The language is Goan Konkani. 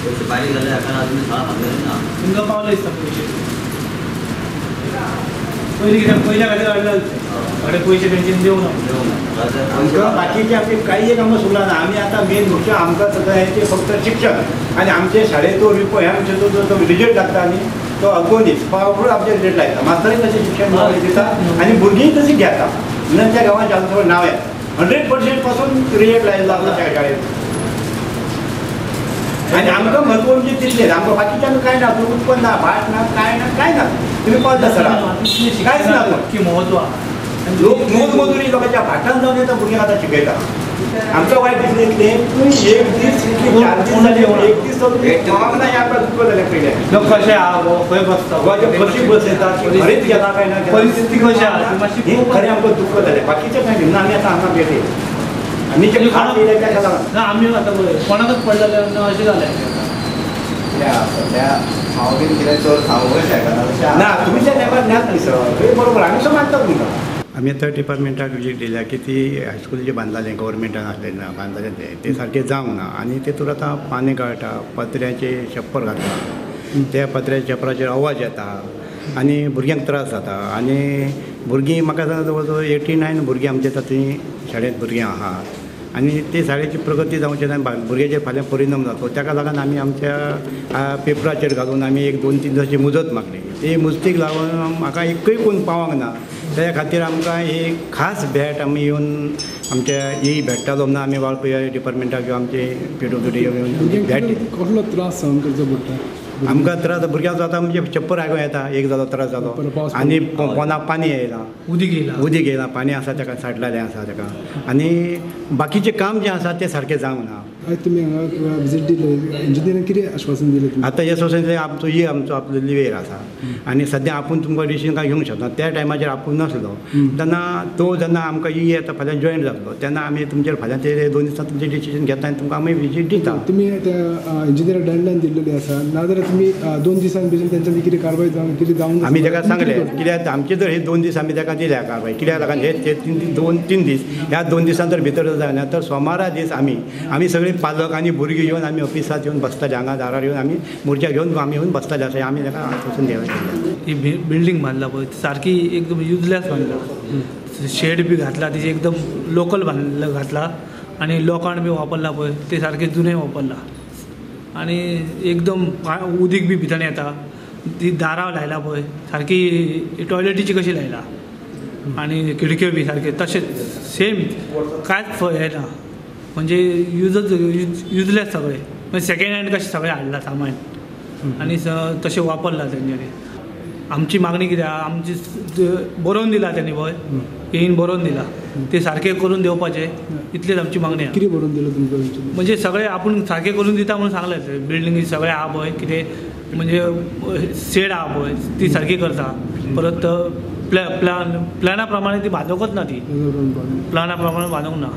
पयशे बारीक जाले हाका अजून शाळा बांदलेली ना. तुमकां पावले दिसता पयशे पयलीं कित्याक पयल्या खातीर हाडले थोडे पयशे तेंच्यानी दिवंक ना. आमकां बाकीचे आमचे काही एक आमकां सुरला ना. आमी आतां मेन मुख्य आमकां सगळ्यांचे फक्त शिक्षण आनी आमचे शाळेचो रिपो हे आमचे जो रिजल्ट लागता न्ही तो अगोनीच पावफूल आमचे रिजल्ट लागता. मास्तरय तशें शिक्षण दिता आनी भुरगींय तशी घेता म्हणून त्या गांवांत आमचो नांव येता. 100% पासून रिजल्ट लायलो आमच्या शाळेत. आनी आमकां म्हत्व म्हणजे तितलें आमकां बाकीच्यान कांय ना, उत्पन्न ना, भाट ना, कांय ना, कांय ना. तुमी पळयता सर कांयच ना. की म्हत्व आहा लोक मोजमजुरी लोकांच्या भाटान जावन येता भुरग्यांक आतां शिकयता. आमकां वायट दिसलें इतलें पूण एक दीस इतली 4 दीस जाले एक दीस पावंक ना हें आमकां दुख्ख जालें पयलें. लोक कशें आहा गो खंय बसता गोंयचे कशी बस येता खरेंच गेला काय ना परिस्थिती कशी आहा मातशी हें खरें आमकां दुख्ख जालें. बाकीचें कांय न्ही. आमी आतां हांगा भेट आमी जे खास येयले तेका लागून ना आमी आतां पळय कोणाकच पडलें जाल्यार अशें जालें. सद्या हांव बीन कितें चड सांगूंकय शकना तशें ना तुमच्या तेंपार नाच न्ही सर बरोबर आमी सो मानता तुमकां. आमी आतां डिपार्टमेंटाक विजीट दिल्या की ती हायस्कूल जें बांदलालें गव्हर्मेंटान आसलें ना बांदलालें तें तें सारकें जावंक ना आनी तेतूर आतां पानी गळटा, पत्र्याचे छप्पर घातला, त्या पत्र्याच्या छप्पराचेर आवाज येता आनी भुरग्यांक त्रास जाता. आनी भुरगीं म्हाका दिसता जवळ जवळ 89 भुरगीं आमच्या आतां थंय शाळेंत भुरगीं आहात आनी ते शाळेची प्रगती जावची ना, भुरग्याचेर फाल्यां परिणाम जातलो. ताका लागून आमी आमच्या पेपराचेर घालून आमी 1 2 3 दिसांची मुजत मागली. ते मुजतीक लागून म्हाका एकूय कोण पावंक ना. त्या खातीर आमकां एक खास भेट आमी येवन आमच्या ही भेट्टालो म्हणून आमी वाळपय डिपार्टमेंटाक किंवा आमचे PWD येवन भेट दिली. कसलो त्रास सहन करचो पडटा आमकां? त्रास भुरग्यांक जाता म्हणजे चप्पर आयको येता, एक जालो त्रास जालो आनी पोंदाक पाणी येयलां, उदीक येयलां, उदीक येयलां, पाणी आसा ताका साठलेलें आसा ताका आनी बाकीचें काम जें आसा तें सारकें जावंक ना. आयज तुमी हांगा विजीट दिले, इंजिनियरान कितें आश्वासन दिलें? आतां हें आश्वासन दिलें आमचो ही आमचो आपलो लिवेर आसा आनी सद्या आपूण तुमकां डिसिजन कांय घेवंक शकना. त्या टायमाचेर आपूण नासलो तेन्ना तो जेन्ना आमकां ही आतां फाल्यां जॉयन जातलो तेन्ना आमी तुमचेर फाल्यां ते 2 दिसां तुमचें डिसिजन घेता आनी तुमकां आमी विजीट दिता. तुमी त्या इंजिनियराक डेडलायन दिल्लेली आसा नाजाल्यार तुमी 2 दिसां भितर तेंच्यानी कितें कारवाय जावन कितें जावंक आमी ताका सांगलें कित्याक आमचे जर हे 2 दीस आमी ताका दिल्या कारवाय कित्याक लागून हे 2-3 दीस ह्या 2 दिसां जर भितर जायना तर सोमारा दीस आमी आमी सगळीं पालक आनी भुरगीं येवन आमी ऑफिसांत येवन बसतले, हांगा दारार येवन आमी मोर्चा घेवन आमी येवन बसतले अशें आमी ताका आश्वासन दिलें. ही बिल्डींग बांदला पळय सारकी एकदम युजलेस बांदला, शेड बी घातला तिची एकदम लोकल बांदला घातला आनी लोखण बी वापरला पळय ते सारकें जुनें वापरला आनी एकदम उदीक बी भितर येता. ती दारां लायला पळय सारकी टॉयलेटीची कशी लायला आनी खिडक्यो बी सारके तशेंच सेम कांयच हें ना म्हणजे युजच युजलेस सगळें म्हणजे सेकेंड हँड कशें सगळें हाडलां सामान आनी तशें वापरलां तेंच्यांनी. आमची मागणी कितें आहा, आमची बरोवन दिला तेणी पळय येवन बरोवन दिला ते सारकें करून दिवपाचें इतलीच आमची मागणी आहा. कितें बरोवन दिलां तुमकां? म्हणजे सगळें आपूण सारकें करून दिता म्हणून सांगलें. बिल्डिंगी सगळें आहा पळय कितें म्हणजे शेड आहा पळय ती सारकी करता, परत प्लॅना प्रमाणे ती बांदूंकच ना, ती प्लॅना प्रमाणे बांदूंक ना.